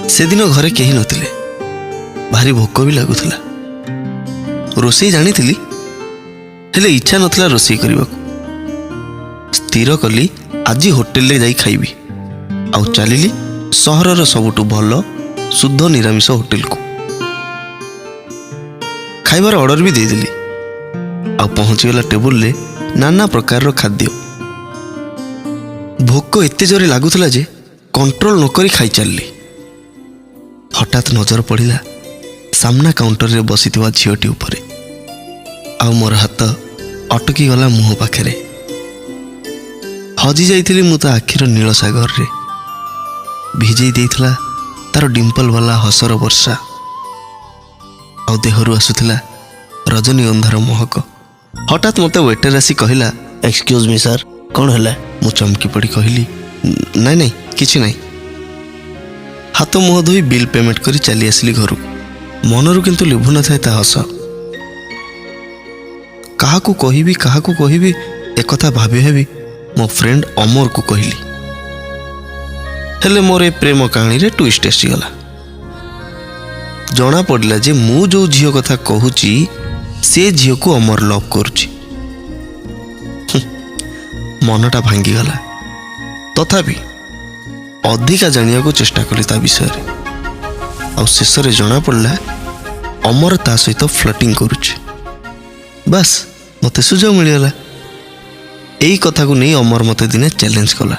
ସେଦିନ ଘରେ କେହି ନଥିଲେ। ଭାରି ଭୋକ ବି ଲାଗୁଥିଲା। ରୋଷେଇ ଜାଣିଥିଲି, ହେଲେ ଇଚ୍ଛା ନଥିଲା ରୋଷେଇ କରିବାକୁ। ସ୍ଥିର କଲି, ଆଜି ହୋଟେଲରେ ଯାଇ ଖାଇବି। ଆଉ ଚାଲିଲି ସହରର ସବୁଠୁ ଭଲ ଶୁଦ୍ଧ ନିରାମିଷ ହୋଟେଲକୁ। ଖାଇବାର ଅର୍ଡ଼ର ବି ଦେଇଦେଲି। ଆଉ ପହଞ୍ଚିଗଲା ଟେବୁଲରେ ନାନା ପ୍ରକାରର ଖାଦ୍ୟ। ଭୋକ ଏତେ ଜୋରେ ଲାଗୁଥିଲା ଯେ କଣ୍ଟ୍ରୋଲ ନକରି ଖାଇ ଚାଲିଲି। ହଠାତ୍ ନଜର ପଡ଼ିଲା ସାମ୍ନା କାଉଣ୍ଟରରେ ବସିଥିବା ଝିଅଟି ଉପରେ, ଆଉ ମୋର ହାତ ଅଟକି ଗଲା ମୁହଁ ପାଖରେ। ହଜି ଯାଇଥିଲି ମୁଁ ତା ଆଖିର ନୀଳ ସାଗରରେ। ଭିଜେଇ ଦେଇଥିଲା ତାର ଡିମ୍ପଲ ବାଲା ହସର ବର୍ଷା, ଆଉ ଦେହରୁ ଆସୁଥିଲା ରଜନୀଗନ୍ଧାର ମହକ। ହଠାତ୍ ମୋତେ ୱେଟର ଆସି କହିଲା, "ଏକ୍ସକ୍ୟୁଜ୍ ମି ସାର୍, କ'ଣ ହେଲା?" ମୁଁ ଚମକି ପଡ଼ି କହିଲି, "ନାଇଁ ନାଇଁ, କିଛି ନାହିଁ।" ହାତ ମୁହଁ ଧୋଇ ବିଲ୍ ପେମେଣ୍ଟ କରି ଚାଲି ଆସିଲି ଘରକୁ। ମନରୁ କିନ୍ତୁ ଲିଭୁ ନଥାଏ ତା ହସ। କାହାକୁ କହିବି, କାହାକୁ କହିବି, ଏକଥା ଭାବି ଭାବି ମୋ ଫ୍ରେଣ୍ଡ ଅମରକୁ କହିଲି। ହେଲେ ମୋର ଏ ପ୍ରେମ କାହାଣୀରେ ଟୁଇଷ୍ଟ ଆସିଗଲା। ଜଣା ପଡ଼ିଲା ଯେ ମୁଁ ଯୋଉ ଝିଅ କଥା କହୁଛି, ସେ ଝିଅକୁ ଅମର ଲଭ୍ କରୁଛି। ମନଟା ଭାଙ୍ଗିଗଲା। ତଥାପି ଅଧିକା ଜାଣିବାକୁ ଚେଷ୍ଟା କଲି ତା ବିଷୟରେ। ଆଉ ଶେଷରେ ଜଣାପଡ଼ିଲା ଅମର ତା ସହିତ ଫ୍ଲଟିଂ କରୁଛି। ବାସ୍, ମୋତେ ସୁଯୋଗ ମିଳିଗଲା। ଏଇ କଥାକୁ ନେଇ ଅମର ମୋତେ ଦିନେ ଚ୍ୟାଲେଞ୍ଜ କଲା,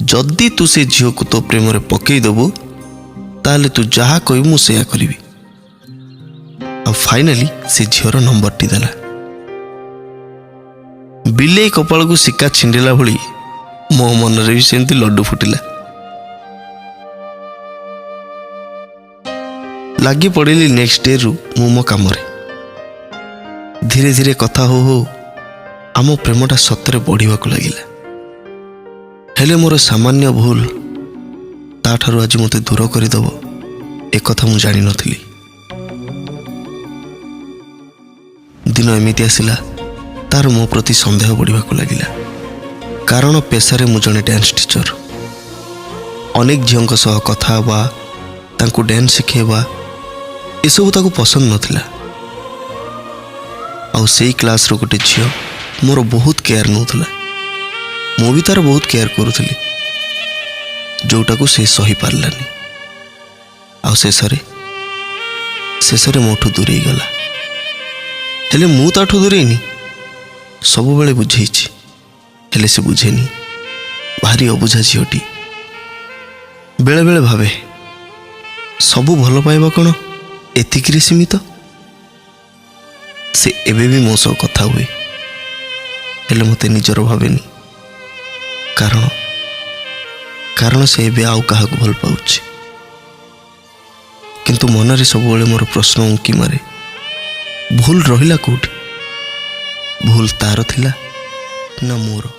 "ଯଦି ତୁ ସେ ଝିଅକୁ ତୋ ପ୍ରେମରେ ପକେଇ ଦେବୁ, ତାହେଲେ ତୁ ଯାହା କହିବୁ ମୁଁ ସେଇଆ କରିବି।" ଆଉ ଫାଇନାଲି ସେ ଝିଅର ନମ୍ବରଟି ଦେଲା। ବିଲେଇ କପାଳକୁ ଶିକା ଛିଣ୍ଡିଲା ଭଳି ମୋ ମନରେ ବି ସେମିତି ଲଡୁ ଫୁଟିଲା। ଲାଗି ପଡ଼ିଲି ନେକ୍ସଟ ଡେରୁ ମୁଁ ମୋ କାମରେ। ଧୀରେ ଧୀରେ କଥା ହଉ ହଉ ଆମ ପ୍ରେମଟା ସତରେ ବଢ଼ିବାକୁ ଲାଗିଲା। ହେଲେ ମୋର ସାମାନ୍ୟ ଭୁଲ ତାଠାରୁ ଆଜି ମୋତେ ଦୂର କରିଦେବ, ଏକଥା ମୁଁ ଜାଣିନଥିଲି। ଦିନ ଏମିତି ଆସିଲା, ତାର ମୋ ପ୍ରତି ସନ୍ଦେହ ବଢ଼ିବାକୁ ଲାଗିଲା। କାରଣ ପେଶାରେ ମୁଁ ଜଣେ ଡ୍ୟାନ୍ସ ଟିଚର। ଅନେକ ଝିଅଙ୍କ ସହ କଥା ହେବା, ତାଙ୍କୁ ଡ୍ୟାନ୍ସ ଶିଖେଇବା, ଏସବୁ ତାକୁ ପସନ୍ଦ ନଥିଲା। ଆଉ ସେଇ କ୍ଲାସ୍ର ଗୋଟେ ଝିଅ ମୋର ବହୁତ କେୟାର ନେଉଥିଲା। ମୁଁ ବି ତାର ବହୁତ କେୟାର କରୁଥିଲି, ଯୋଉଟାକୁ ସେ ସହିପାରିଲାନି। ଆଉ ଶେଷରେ ଶେଷରେ ମୋଠୁ ଦୂରେଇ ଗଲା। ହେଲେ ମୁଁ ତାଠୁ ଦୂରେଇନି। ସବୁବେଳେ ବୁଝେଇଛି, ହେଲେ ସେ ବୁଝେନି। ଭାରି ଅବୁଝା ଝିଅଟି। ବେଳେବେଳେ ଭାବେ, ସବୁ ଭଲ ପାଇବା କ'ଣ ଏତିକିରେ ସୀମିତ? ସେ ଏବେ ବି ମୋ ସହ କଥା ହୁଏ, ହେଲେ ମୋତେ ନିଜର ଭାବେନି। କାରଣ ସେ ଏବେ ଆଉ କାହାକୁ ଭଲ ପାଉଛି। କିନ୍ତୁ ମନରେ ସବୁବେଳେ ମୋର ପ୍ରଶ୍ନ ଉଙ୍କି ମାରେ, ଭୁଲ ରହିଲା କୋଉଠି? ଭୁଲ ତାର ଥିଲା ନା ମୋର?